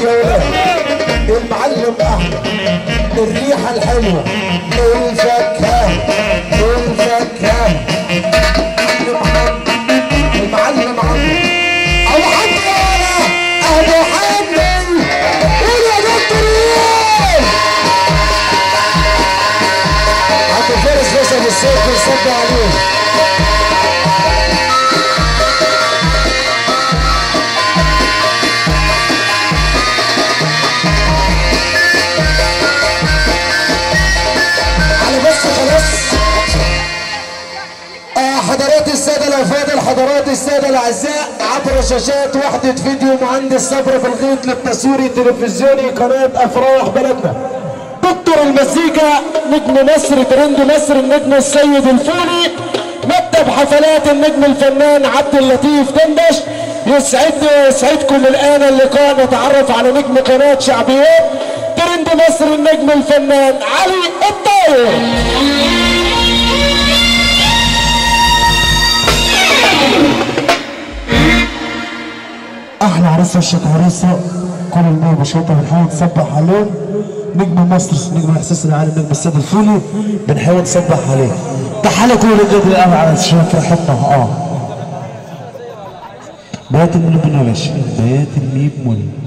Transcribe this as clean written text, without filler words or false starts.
يا ولاد، المعلم احمد، الريحة الحلوة، الفاكهة الفاكهة، المعلم عمرو، ابو حمدي يا ابو حمدي، قول يا دكتور قول. عبد الفارس باشا بالصوت بنصب عليه. حضرات السادة الأفاضل، حضرات السادة الأعزاء، عبر شاشات وحدة فيديو مهندس صبري في الغيط للتصوير التلفزيوني قناة أفراح بلدنا، دكتور المزيكا نجم مصر، ترند مصر، النجم السيد الفولي، مكتب حفلات النجم الفنان عبد اللطيف دندش. يسعدني ويسعدكم الآن اللقاء، نتعرف على نجم قناة شعبيات، ترند مصر، النجم الفنان علي الطاير. احلى عريس وشك عريسه، كل المية بشوطه بنحاول نصبح عليهم. نجم مصر، نجم الاحساس العالمي، نجم السيد الفولي، بنحاول نصبح عليه. تعالوا كل رجال القهوة على فرحتنا. بيات الميم يا باشا، بيات الميم.